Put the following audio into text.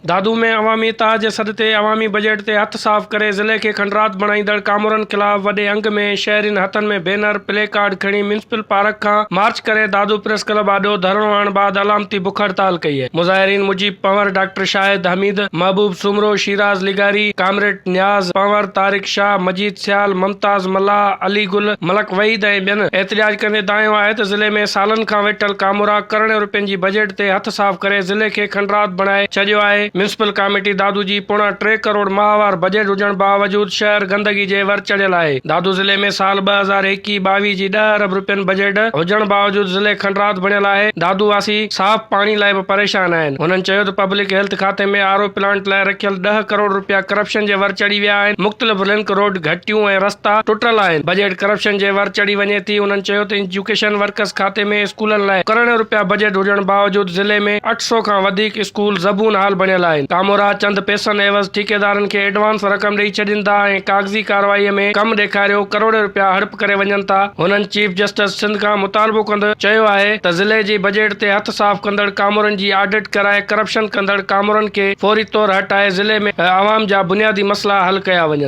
دادو ۾ عوامي اتحاد جي سڏ تي عوامي بجيٽ تي هٿ صاف ڪري ضلعي کي کنڊرات بڻائيندڙ ڪامورن خلاف وڏي انگ ۾ شهرين هٿن ۾ بينر، پلي ڪارڊ کڻي ميونسپل پارڪ کان مارچ ڪري دادو پريس ڪلب آڏو ڌرڻو هڻڻ بعد علامتي بک هڙتال ڪئي. مظاهرين مجيب پنهور، ڊاڪٽر شاهد حميد، محبوب سومرو، شيراز لغاري، ڪامريڊ نياز پنهور، طارق شاهه، مجيد سيال، ممتاز ملاح، علي گل، ملڪ وحيد ۽ ٻين احتجاج ڪندي دانهيو آهي ته ضلعي ۾ سالن کان ويٺل ڪامورا ڪروڙين روپين جي بجيٽ تي هٿ صاف ڪري ضلعي کي کنڊرات بڻائي ڇڏيو آهي، ميونسپل ڪاميٽي دادو جي پوڻا ٽي ڪروڙ ماهوار بجيٽ هجڻ باوجود شهر گندگي جي ور چڙهيل آهي، دادو ضلعي ۾ سال 2021، 22 جي ڏهه ارب روپين بجيٽ هجڻ باوجود ضلعي کنڊرات بڻيل آهي، دادو واسي صاف پاڻي لاء به پريشان آهن، هنن چيو ته پبلڪ هيلٿ کاتي ۾ آر او پلانٽ لاء رکيل ڏهه ڪروڙ روپيا ڪرپشن جي ور چڙهي ويا آهن، مختلف لنڪ روڊ، گهٽيون ۽ رستا ٽٽل آهن، بجيٽ ڪرپشن جي ور چڙهي وڃي ٿي، هنن چيو ته ايجوڪيشن ورڪس کاتي ۾ اسڪولن لاء ڪروڙين روپيا بجيٽ هجڻ باوجود ضلعي ۾ 800 کان وڌيڪ اسڪول زبون حال بڻيل آهن، ڪامورا چند پئسن عيوض ٺيڪيدارن کي ايڊوانس رقم ڏئي ڇڏين ٿا ۽ ڪاغذي ڪارروائي ۾ ڪم ڏيکاريو ڪروڙين روپيا هڙپ ڪري وڃن ٿا، هنن چيف جسٽس سنڌ کان مطالبو ڪندي چيو آهي ته ضلعي جي بجيٽ تي هٿ صاف ڪندڙ ڪامورن جي آڊٽ ڪرائي ڪرپشن ڪندڙ ڪامورن کي فوري طور هٽائي ضلعي ۾ عوام جا بنيادي مسئلا حل ڪيا وڃن.